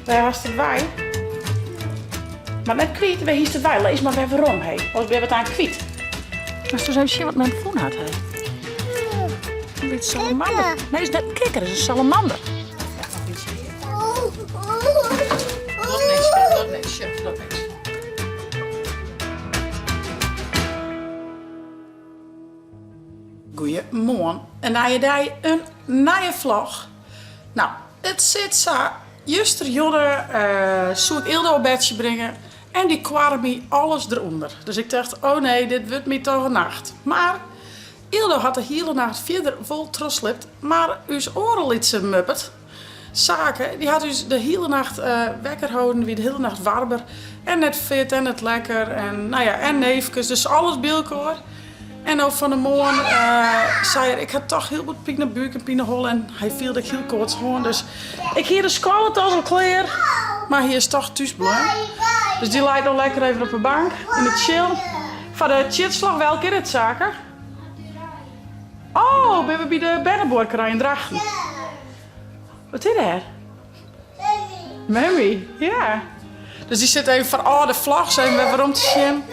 Wêr hast it wei? Mar net kwyt, wêr hiest it wei? Lis mar wer werom, hé. Oars binne we it aanst kwyt. Moatst ris even sjen wat mem fûn hat, hé. In lyts salamander. Nee, is net in kikker, is in salamander. Docht niks, docht niks, docht niks. Goeiemoarn, in nije dei, in nije vlog. Nou, it sit sa. Juster jûn soe ik Ildo op bedsje bringe en dy koarre my alles derûnder. Dus ik tocht, oh nee, dit wurdt my toch in nacht. Mar Ildo hat de hiele nacht fierder wol trochsliept, mar ús oare lytse muppet, Sake, dy hat ús de hiele nacht wekker holden, wie de hiele nacht warber en net fit en net lekker en nou ja, en neefkes, dus alles by elkoar. En no fan 'e moarn sei er, ik ha toch hiel bot pinebúk en pineholle en hy fielde ek hiel koarts oan. Dus ik hie de skoalletas al klear, mar hy is toch thús bleaun. Dus dy leit no lekker even op 'e bank yn de chill. Foar de tsjitslach, welk is dit, Sake? Oh, binne we by de bernebuorkerij yn Drachten? Wat is dêr? Memmie, ja. Dus dy sit even foar âlde vlogs even wer werom te sjen.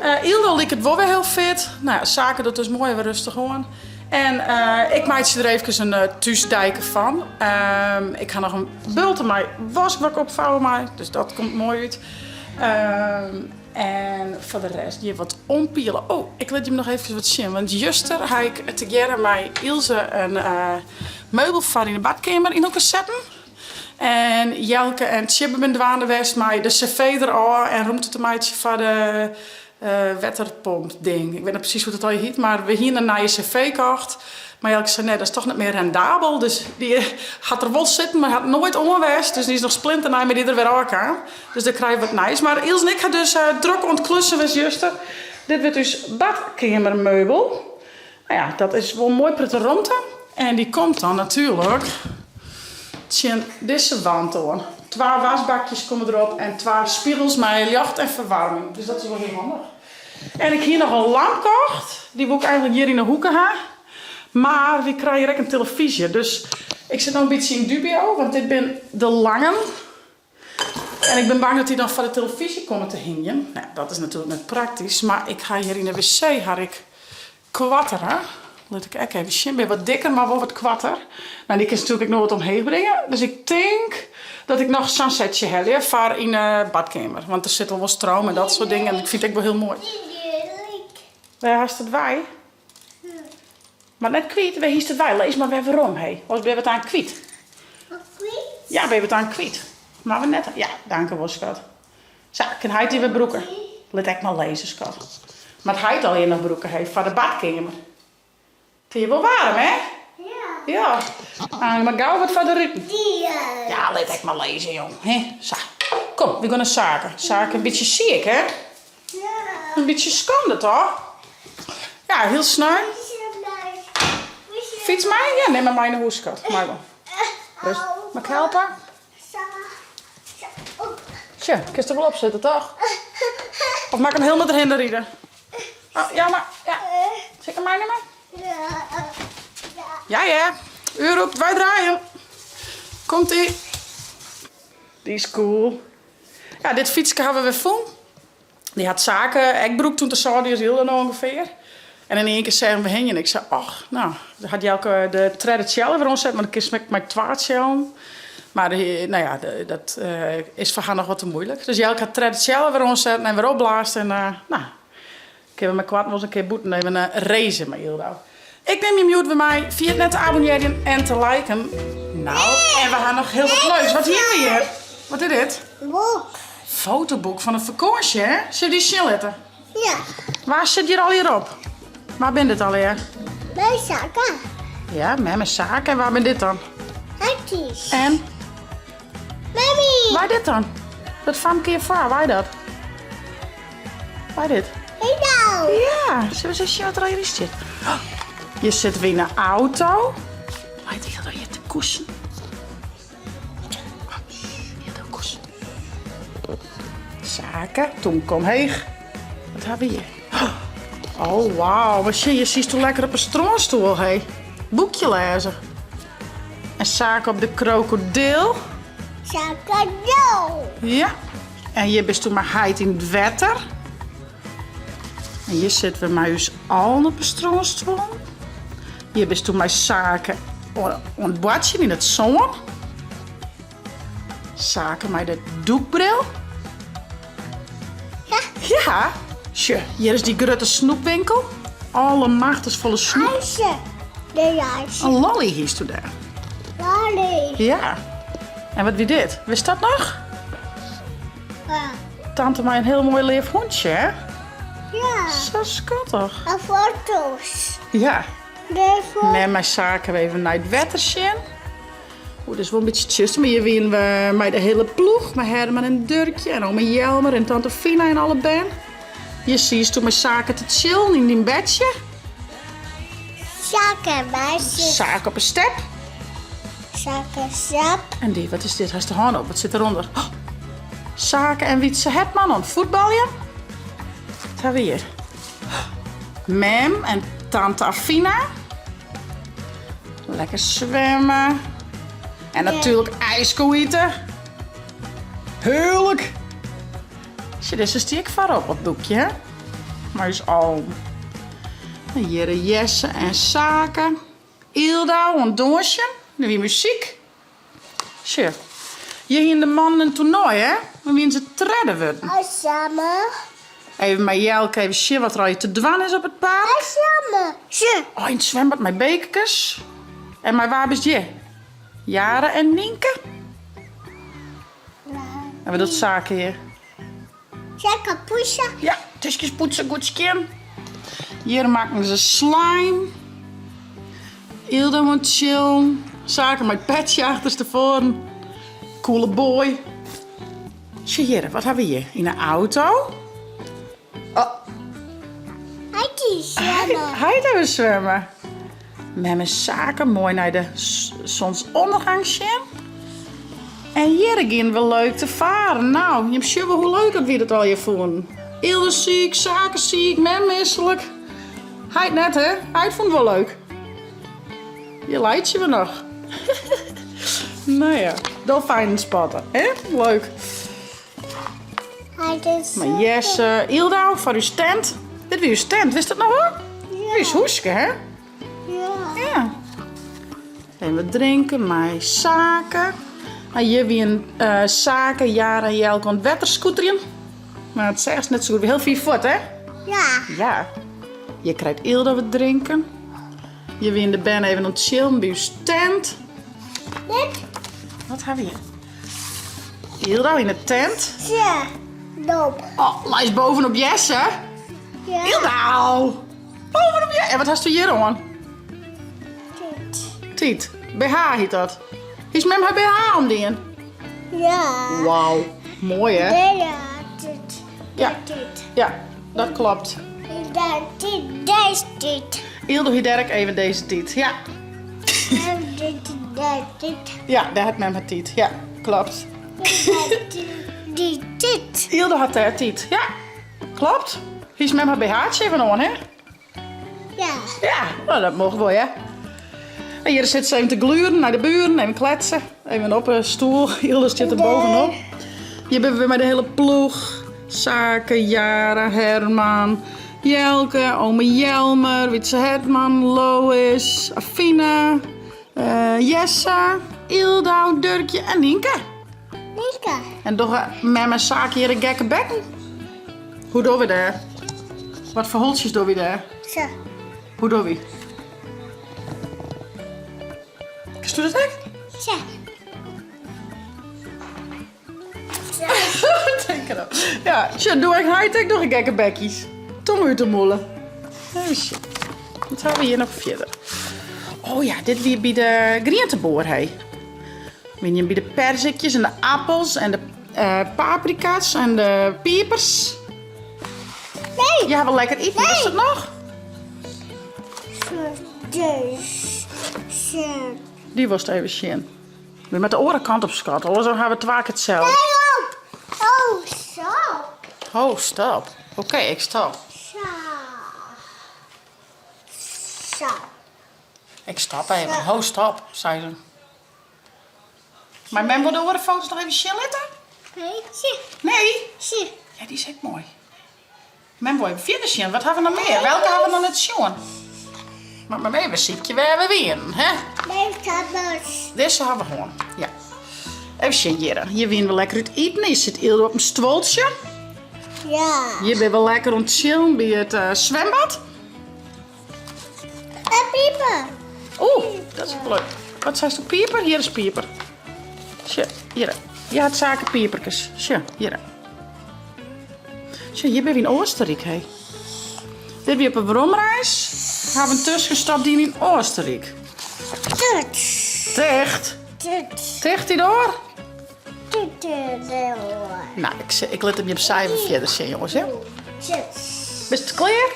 Uh, Ildo liket wol wer hiel fit. Nou ja, Sake docht dus moai wer rêstich oan. En uh, ik meitsje der efkes in uh, thúsdeike fan. Um, ik ha noch in bulte mei wask wat ik opfouwe mei, dus dat komt moai út. Um, en foar de rest hjir wat ompiele. Oh, ik lit jim noch efkes wat sjen. Want juster ha ik tegearre mei Ilse in uh, meubel foar yn de badkeamer yn elkoar setten. En Jelke en Tjibbe binne dwaande west mei de cv derôf en romte te meitsjen foar de uh, wetterpomp ding. Ik wit net presys hoe't it allegear hjit, mar we hiene in nije cv kocht. Mar Jelke sei, nee, dat is toch net mear rendabel. Dus dy hat der wol sitten, mar hat noait oan west. Dus dy is noch splinternij, mar dy der wer ôfkaam. Dus dêr krije we wat nijs. Mar Ilse en ik ha dus uh, drok oan it klussen west juster. Dit wurdt ús badkeamermeubel. Nou ja, dat is wol moai protte romte. En dy komt dan natuerlik tsjin dizze wand oan. Twa wasbakjes komme derop en twa spegels mei ljocht en ferwaarming. Dus dat is wol hiel handich. En ik hie noch in lamp kocht. Dy woe ik eigentlik hjir yn 'e hoeke ha. Mar wy krije hjir ek in telefyzje. Dus ik sit no in bytsje yn dubio, want dit binne de langen. En ik bin bang dat dy dan foar de telefyzje komme te hingjen. Nou, dat is natuerlik net praktysk, mar ik ha hjir yn de wc ha ik koartere. Lit ik ek even sjen. Bin wat dikker, mar wol wat koarter. Nou, dy kinst natuerlik ek noch wat omheech bringe. Dus ik tink dat ik noch sa'n setsje helje foar yn de badkeamer. Want der sit al wol stroom en dat soart dingen. En ik fyn it ek wol hiel moai. Wêr hast it wei? Mar net kwyt, wêr hiest it wei? Lis mar wer werom, hé. Oars binne we it aanst kwyt. Ja, binne we it aanst kwyt. Mar we net. Ja, danke wol, skat. Sa, kin heit dy wer brûke. Lit ek mar lizze, skat. Moat heit allegear noch brûke, hé, foar de badkeamer. It is hjir wol waarm, hè? Ja. Ja. Mar gau wat foar de ruten. Ja, lit ek mar lizze, jong. Hè, sa. Kom, we gean nei Sake. Sake in bytsje siik, hè? In bytsje skande, toch? Ja, hiel sneu. Fyts mei? Ja, nim mar mei nei hûs, skat. Mei wol. Rust. Mag ik helpe? Tsja, kinst der wol op sitte, toch? Of mag ik him hielendal derhinne ride? Oh, ja, mar, ja. Sil ik him meinimme? Ja, ja. U roept, wy draaien. Komt-ie. Dy is cool. Ja, dit fytske hawwe we wer fûn. Dy hat Sake ek brûkt toen er sâlde is, hiel dan ûngefear. En in ien kear seagen we hingjen. Ik sei, och, nou, dan hat Jelke de tredde tsjelle wer oanset, mar dan kinst ek mei twa tsjellen. Mar nou ja, dat is foar har noch wat te muoilik. Dus Jelke hat de tredde tsjelle wer oansetten en wer opblaasd. En nou, kinne we mei koarten wolris in kear bûten even race mei Ildo. Ik nim jim hjoed wer mei. Ferjit net te abonnearjen en te liken. Nou, en we ha noch hiel wat leuks. Wat hiene we hjir? Wat is dit? Boek. Fotoboek fan in fakânsje, hè? Sille we dy sjen litte? Ja. Wa sit hjir allegear op? Wa binne dit allegear? Mem Sake. Ja, mem en Sake. En wa binne dit dan? Hartjes. En? Memmie. Wa dit dan? Dat famke hjirfoar, wa dat? Wa dit? Hallo. Ja, sille we ris sjen wat der allegear yn stiet? Hjir sitte we yn 'e auto. Leit Hildo hjir te koesen? Hildo koesen. Sake, tongke omheech. Wat ha we hjir? Oh, wauw. Mar sjen, hjir sietsto lekker op 'e strânstoel, hé. Boekje lêze. En Sake op de krokodil. Sake do. Ja. En hjir bisto mei heit yn it wetter. En hjir sitte we mei ús allen op 'e strânstoel. Hjir bisto mei Sake oan it boartsjen yn it sân. Sake mei de dûkbril. Ja. Ja. Sjoch, hjir is dy grutte snoepwinkel. Alle machtens folle snoep. IJsje. De ijsje. In lolly hiesto dêr. Lolly. Ja. En wat wie dit? Witst dat noch? Ja. Tante mei in hiel moai leaf hûntsje, hè? Ja. Sa skattich. En foto's. Ja. De foto's. Mem mei Sake even nei it wetter sjen. Oeh, dit is wol in bytsje tsjuster, mar hjir wienen we mei de hiele ploech. Mei Herman en Durkje en ome Jelmer en tante Fina en alle bern. Hjir sietsto mei Sake te chillen yn dyn bedsje. Sake bedsje. Sake op 'e step. Sake step. En dy, wat is dit? Hast de hân op, wat sit derûnder? Oh, Sake en Wietse Hetman oan it fuotbaljen. Wat ha we hjir? Mem en tante Afina. Lekker swimme. En natuerlik ijsko ite. Hearlik. Sjoch, dizze stie ek foarop op it boekje, hè? Mei ús allen. En hjir Jesse en Sake. Ylda oan it dânsjen. Der wie muzyk. Sjoch, hjir hienen de mannen in toernoai, hè? Dan wienen se tredde wurden. Even mei Jelke even sjen wat der allegear te dwaan is op it park. Oh, yn it swimbad mei bekerkes. En mei wa bist hjir? Jara en Nynke? En wat docht Sake hjir? Sake poetse. Ja, tuskjes poetse, goed skjin. Hjir makken se slime. Ylda oan it chillen. Sake mei it petsje achterstefoaren. Coole boy. Sjoch hjir, wat ha we hjir? Yn 'e auto. Oh. Heit is swimme. Heit even swimme. Mem en Sake moai nei de zonsondergang sjen. En hjir giene we leuk te faren. Nou, jim sjogge hoe leuk dat wy dat allegear fûnen. Ylda siik, Sake siik, mem mislik. Heit net, hè? Heit fûn it wol leuk. Hjir laitsje we noch. Nou ja, dolfijnen spotte, hè? Leuk. Mei Jesse, Ylda foar ús tent. Dit wie ús tent, wist dat noch wol? Ja. Ús húske, hè? Ja. Ja. Even wat drinken mei Sake. Nou, hjir wienen uh, Sake, Jara en Jelke oan it wetterskooterjen. Mar it seachst net sa goed, wie hiel fier fuort, hè? Ja. Ja. Hjir krijt Ylda wat drinken. Hjir wienen de bern even oan it chillen by ús tent. Dit. Wat ha we hjir? Ylda yn de tent. Ja, dop. Oh, leist bovenop Jesse. Ja. Ylda! Bovenop Jesse. En wat hast du hjir oan? Tiet. Tiet. BH hiet dat. Is mem har BH omdien? Ja. Wauw. Moai hè? Ja, tiet. Ja. Tiet. Ja, dat klopt. Dat tiet, deze tiet. Ylda hie dêr ek even deze tiet. Ja. Ja, dêr hat mem har tiet. Ja, klopt. Dy tiet. Ylda hat dêr tiet. Ja, klopt. Hiest mem har BH'tsje even oan, hè? Ja. Ja, nou, dat mocht wol, hè? En hjir sit se even te gluren nei de buren, even kletsen. Even op 'e stoel, Ylda stiet der bovenop. Hjir binne we mei de hiele ploech. Sake, Jara, Herman, Jelke, ome Jelmer, Wietse Hertman, Lois, Afina, eh, Jesse, Ylda, Durkje en Nynke. Nynke. En dogge mem en Sake hjir de gekke bekken? Hoe dogge we dêr? Wat foar holtsjes dogge wy dêr? Sa. Hoe dogge wy? Kinst dat ek? Sa. Tink erop. Ja, sjoch, doe ek heit ek noch gekke bekjes. Tong út de mûle. Even sjen. Wat ha we hjir noch fierder? Oh ja, dit wie by de grienteboer, hé. Wiene by de perzikjes en de appels en de eh, paprika's en de piepers. Nee. Je hawwe lekker iten, Nee. wist dat noch? Dus. Dy wolst even sjen. We moatte de oare kant op skat, oars dan ha we twa kear itselde. Nee, op. Oh, stop. Oh, stop. Oké, ik stop. Zo. Zo. Ik stop even. Ho, stop, sei se. Mei mem wol de oare foto's noch even sjen litte? Nee, sjen. Nee? Sjen. Ja, dy is ek moai. Mem wol even fierder sjen. Wat ha we noch mear? Welke ha we noch net sjoen? Moat mem even sykje wêr we wienen, hè? Dizze ha we hân, ja. Even sjen hjir. Hjir wienen we lekker út iten. Hjir sit Yldo op in stuoltsje. Ja. Hjir binne we lekker oan it chillen by it swembad. En pieper. Oeh, dat is leuk. Wat seist pieper? Hjir is pieper. Sjoch, hjir. Hjir hat Sake pieperkes. Sjoch, hjir. Sjoch, hjir binne we yn Oostenryk, hé. Dit wie op 'e weromreis. Ha we in tuskenstop dien yn Oostenryk. Ticht. Ticht? Ticht. Ticht dy doar? Ticht de doar. Nou, ik, ik lit him jim sa even fierder sjen, jonges, hè. Ticht. Bist klear?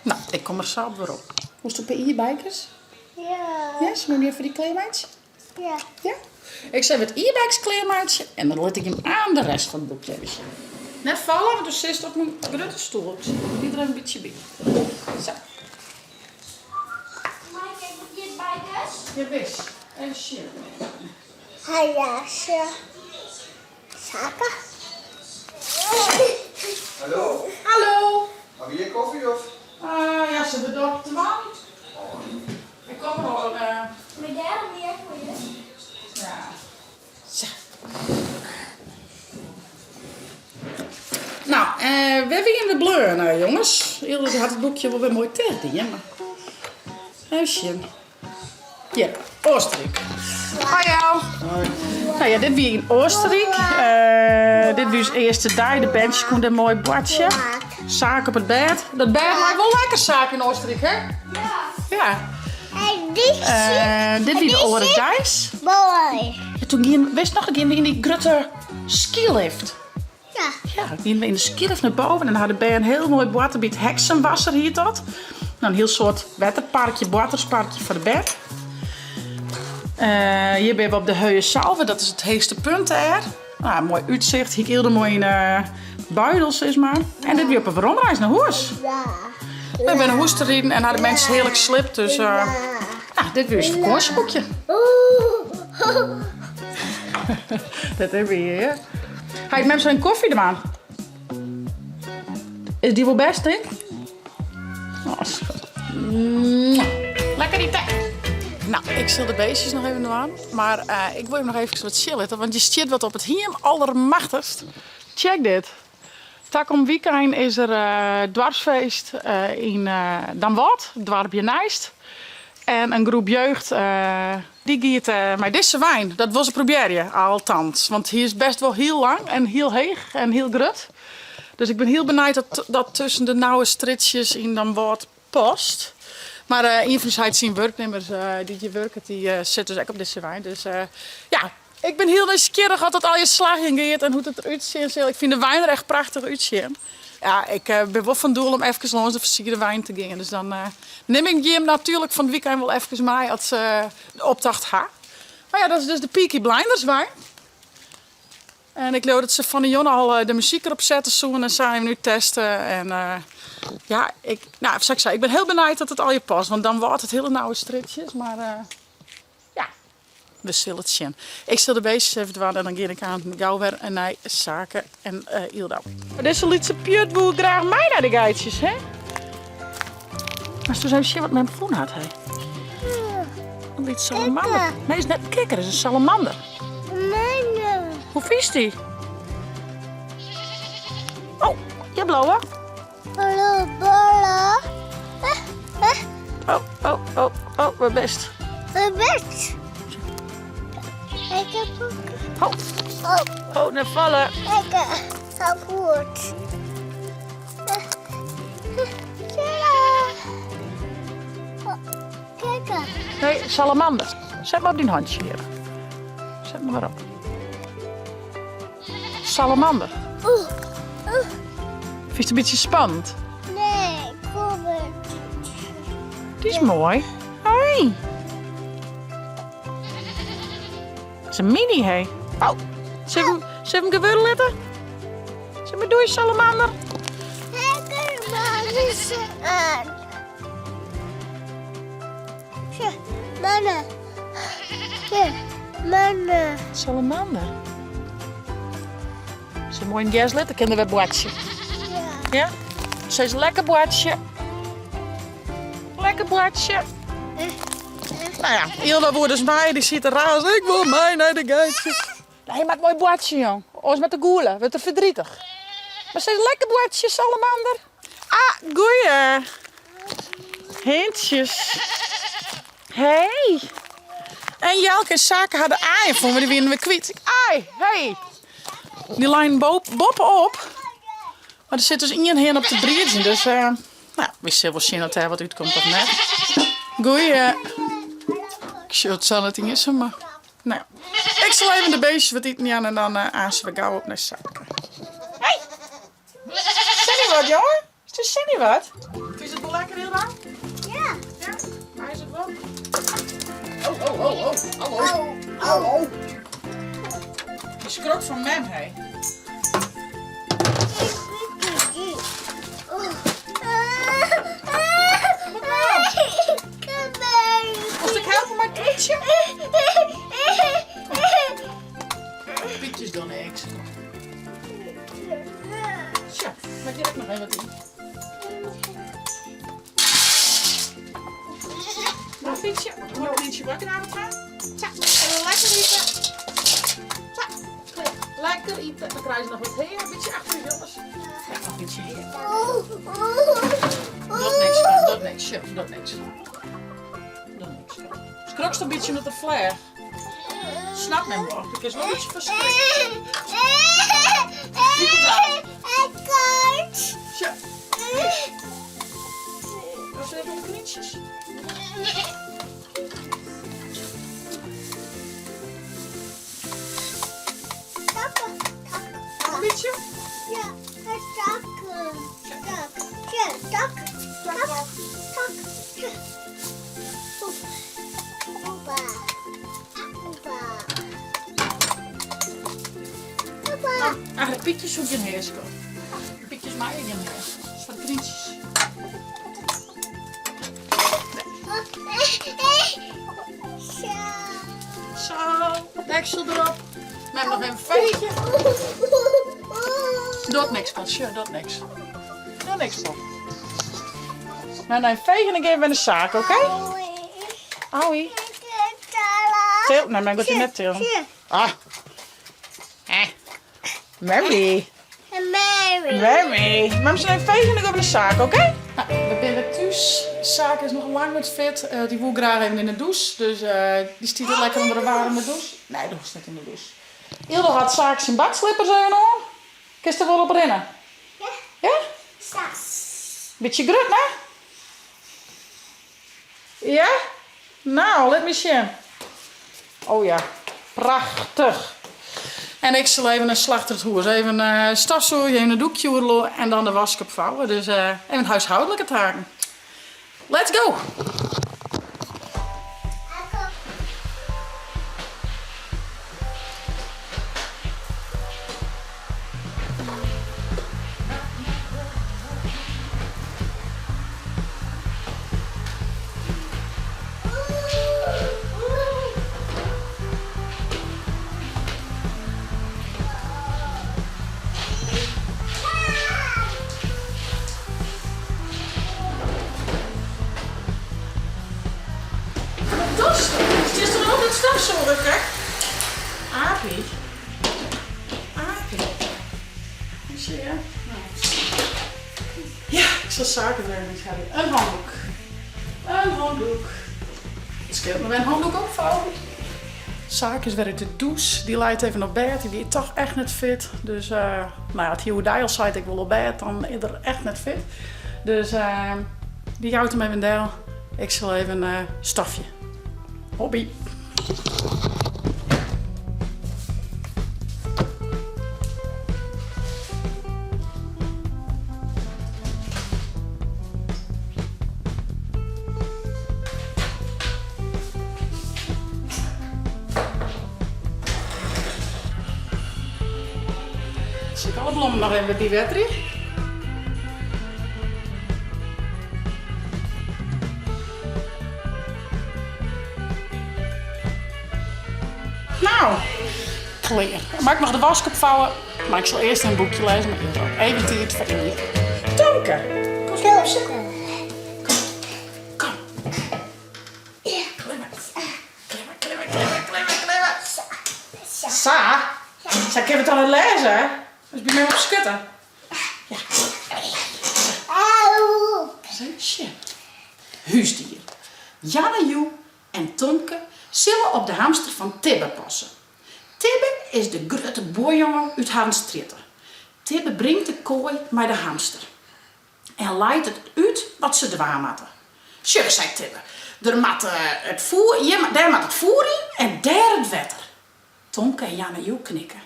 No, ik kom der sa op werom. Woest in pear ierbeikes? Ja. Ja, sil ik even foar dy klearmeitsje? Ja. Ja? Ik sil wat ierbeikes klearmeitsje en dan lit ik jim aan de rest fan it boekje even sjen. Net falle, want do sitst op myn grutte stoel. Ik set dy der even in bytsje by. Sa. Mei ik even ierbeikes? Jawis. Even sjen. Ha ja, Sake. Hallo. Hallo. Hawwe wy hjir kofje of? Uh, ja, se wurdt op te dwaan. Ik kom al. Uh... Maar dêrom wie ek wol hjir. Ja. Sa. Nou, uh, wêr wiene we bleaun, uh, jonges? Yldo hat it boekje wol wer moai ticht dien, mar... Even sjen. Ja, Oostenryk. Hoi Al. Nou ja, dit wie yn Oostenryk. Uh, dit wie ús earste dei. De berntsjes koene dêr moai boartsje. Sake op it bêd. Dat bêd lei wol lekker Sake yn Oostenryk, hè? Ja. Ja. Uh, dit wie de oare deis. Moai. Ja, toen giene, wist noch, giene we yn dy grutte skilift. Ja. Ja, giene we yn de skilift nei boven en dan ha de bern hiel moai boarte by it Heksenwasser hiet dat. Nou, in hiel soart wetterparkje, boartersparkje foar de bern. Uh, hjir binne we op de Höhe Salve, dat is it heechste punt dêr. Nou, moai útsicht, hie ik hiel moai yn uh, buidel, sis mar. En dit wie op 'e weromreis nei hûs. Ja. We binne nei hûs te riden en ha de minsken hearlik sliept, dus uh, nou, dit wie ús fakânsjeboekje. Dat is wie, ja. Hy mem zijn koffie dwaan. Is die wol bêst, tink? Oh, Lekker ite. Nou, ik sil de beestjes noch even dwaan. Mar uh, ik wol jim noch even wat sjen litte, want je stiet wat op it hiem allermachtichst. Check dit. Takom wykein is der doarpsfeest yn Damwâld, it doarp hjirneist. En in groep jeugd dy giet mei dizze wein. Dat wol se probearje, althans. Want hy is best wol hiel lang en hiel heech en hiel grut. Dus ik bin hiel benijd oft dat tusken de nauwe strjitsjes yn Damwâld past. Mar ien fan ús heit syn wurknimmers dy't hjir wurket, dy sit dus ek op dizze wein. Dus ja, ik bin hiel nijsgjirrich oft dat allegear slagjen giet en hoe't it der útsjen sil. Ik fyn de wein der echt prachtich útsjen. Ja, ik bin wol fan doel om efkes lâns de fersierde wein te gean. Dus dan nim ik jim natuerlik fan it wykein wol efkes mei as se de optocht ha. Mar ja, dat is dus de Peaky Blinders wein. En ik leau dat se fan 'e jûn al de muzyk derop sette soene en sa even útteste. En ja, ik, nou, sa't ik sei, ik bin hiel benijd oft it allegear past. Want dan waard it hiele nauwe strjitsjes, mar ja, we sille it sjen. Ik sil de beestjes even dwaan en dan gean ik aan gau wer nei Sake en Yldo. Dizze lytse pjut woe graach mei nei de geitsjes, hè? Moatst ris even sjen wat mem fûn hat, hè? In lyts salamander. Nee, is net in kikker, is in salamander. Hoe fynst dy? Oh, je blauwe. Bolle. Oh, oh, oh, oh, wêr bist? Wêr bist? Ik heb ook. Oh. Oh. Oh, net falle. Ik heb goed. Nee, salamander. Set mar op dyn hantsje hjir. Set mar op. Salamander. Fynst it in bytsje spannend? Nee, kom het. Dy is moai. Hoi. Dat is in mini, hé. Oh, sil ik him gewurde litte? Sil mar doei, salamander. Lekker man, aan. Mannen. Mannen. Salamander. Ze mooi in het gers litten, kan er weer boartsje. Ja. Ja? Ze is lekker boartsje. Lekker boartsje. Nou ja, Ilda woe dus mei, die siet te razen. Ik wil mei nei de geitsjes. Nee, maak mooi boartsje, jong. Oars met de goele, wurdt er verdrietig. Maar ze is lekker boartsje, salamander. Ah, goeie. Hintjes. Hey. En Jelke en Sake hadden aaien voor me, die wienen we kwyt. Ai, hey. Die lijn boppe op. Maar er sit dus ien hin op te briedzjen, dus nou, we sille wol sjen oft dêr wat útkomt of net. Goeie. Ik sjoch it sa net iens, mar nou ja. Ik sil even de beestjes wat iten jaan en dan aanse we gau op nei Sake. Hey! Sinnie wat, jongen? Is it Sinnie wat? Is it wol lekker, Hilda? Ja. Ja? Waar is it wol? Oh, oh, oh, oh. Hallo. Hallo. Je schrok van mem, hé. Moest ik helpen mei it knytsje? Pietjes dan niks. Tja, maak jij ook nog even wat in. Nog een fietsje. Nog een fietsje wakker aan het gaan. Tja, en lekker eten. Tja, lekker eten. Dan krijg je nog wat heer. Een beetje achter je jongens. Ja, nog een beetje heer. Dat niks, dat niks, ja, dat niks. Dat niks. Skrokst een beetje met de vlag. Snap men wel. Ik is wel een beetje verschrikt. Tja. Was even de knietjes? Een beetje? Ja, tak. Tak. Ja, tak. Tak. Tak. Opa. Opa. Opa. Ah, de pietjes zoek je een heerschap. De pietjes maak je geen heer. Dat is voor de knietjes. Zo. Zo, deksel erop. Met nog een veetje. Doet niks, schat. Doet niks. Doet niks, pop. Nou, dan vegen en geven we de zaak, oké? Oei. Til. Nee, mijn god, net til. Ah. Mary. Mary. Mary. Mam, ze even vegen en ik over de zaak, oké? Nou, we zijn thuis. Zaak is nog lang met fit. Die wil graag even in de douche. Dus die stiet er lekker onder de warme douche. Nee, dat hoeft niet in de douche. Ildo had Zaak zijn badslippers aan. Kun je er wel op rennen? Ja. Ja? Beetje grut, hè? Ja? Nou, let me zien. Oh ja, prachtig. En ik zal even een slag het hoer. Even een stofzuigen, even een doekje oerlo en dan de waskop vouwen. Dus even huishoudelijke taken. Let's go! Aapie. Aapie. Zie je? Nou. Ja, ik zal zaken werken. Ik ga weer een handdoek. Een handdoek. Het scheelt me een handdoek opvouwen. Zaak is weer uit de douche. Die leidt even op bed. Die is toch echt net fit. Dus nou ja, het hier hoe al zei, ik wil op bed, dan is er echt net fit. Dus die houdt hem even in deel. Ik zal even een stafje. Hobby. Zit alle blommen nog even bij Wetri? Nou, klear. Moat ik noch de wask opfouwe, mar ik sil earst in boekje lêze mei Ildo. Even tiid foar Yndy. Tomke, kom ris even sitten. Kom, kom. Klimme, klimme, klimme, klimme, klimme, klimme. Sa, sa kinne we it dan net lêze? Dus by my op skutte. Ja. Sjen. Húsdier. Janne Joe en Tomke sille op de hamster fan Tibbe passe. Tibbe is de grutte buorjonge út harren strjitte. Tibbe bringt de koai mei de hamster en leit it út wat se dwaan moatte. Sjoch, seit Tibbe, der moat it foer, hjir, dêr moat it foer yn en dêr it wetter. Tomke en Janne Joe knikke.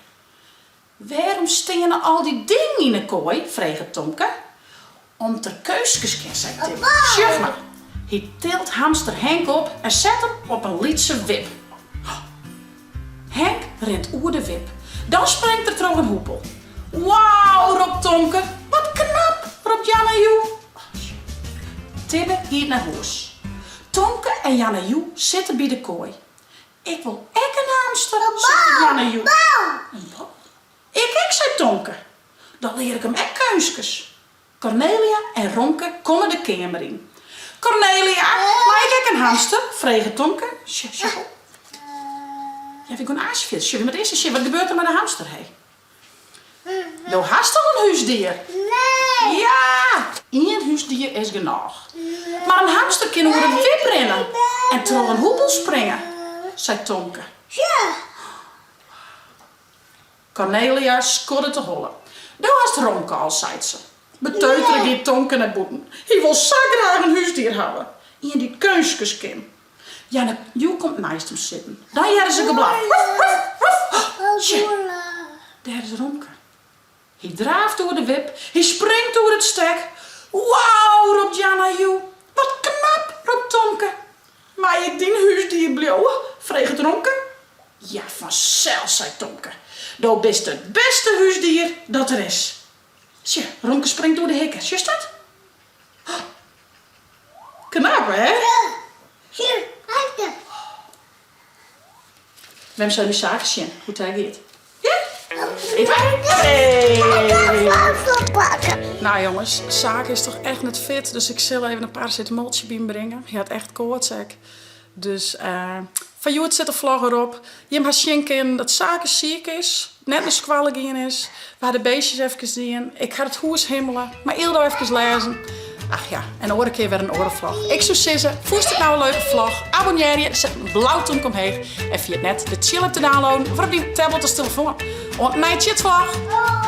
Wêrom steane al dy dingen yn 'e koai? freget Tomke. Om't er keuskes kin, seit Tibbe. Sjoch mar. Hy tilt hamster Henk op en set him op in lytse wip. Henk rint oer de wip. Dan springt er troch in hoepel. Wauw, ropt Tomke. Wat knap, ropt Janne Joe. Tibbe giet nei hûs. Tomke en Janne Joe sitte by de koai. Ik wol ek in hamster, seit Janne Joe. In bal? Ik ek, seit Tomke. Dan lear ik him ek keunstkes. Kornelia en Romke komme de keamer yn. Kornelia, mei ik ek in hamster? freget Tomke. Sjoch, sjoch op. Ja, wy gean aanst fierder. Sjoch, wy moatte earst ris sjen, wat gebeurt der mei de hamster, hé? Do hast al in húsdier. Nee! Ja! Ien húsdier is genôch. Mar in hamster kin oer in wip rinne en troch in hoepel springe, seit Tomke. Kornelia skoddet de holle. Do hast Romke al, seit se. Beteutere giet Tomke nei bûten. Hy wol sa graach in húsdier hawwe. Ien dy't keunstkes kin. Janne Joe komt neist him sitten. Dan hearre se geblaf. Woef, woef, woef. Tsje, dêr is Romke. Hy draaft oer de wip, hy springt oer it stek. Wauw, ropt Janna Joe. Wat knap, ropt Tomke. Mei ik dyn húsdier bliuwe? freget Romke. Ja, fansels, seit Tomke. Do bist it bêste húsdier dat der is. Tsje, Romke springt oer de hikke. Sjochst dat? Knap, hè? Mem sil even Sake sjen hoe't hy giet. Ja? Nou jonges, Sake is toch echt net fit, dus ik sil even in parasetamoltsje by him bringe. Hy hat echt koarts ek. Dus foar hjoed sit de vlog erop. Jim ha sjen kinnen dat Sake siik is, net nei skoalle gien is. We ha de beestjes efkes dien. Ik ha it hûs himmele, mei Ildo efkes lêzen. Ach ja, en de oare kear wer in oare vlog. Ik soe sizze, fûnst it no in leuke vlog? Abonnearje, set in blau tomke omheech en ferjit net de tsjil-app te downloaden foar op dyn tablet of telefoan. Oant in nije tsjitvlog!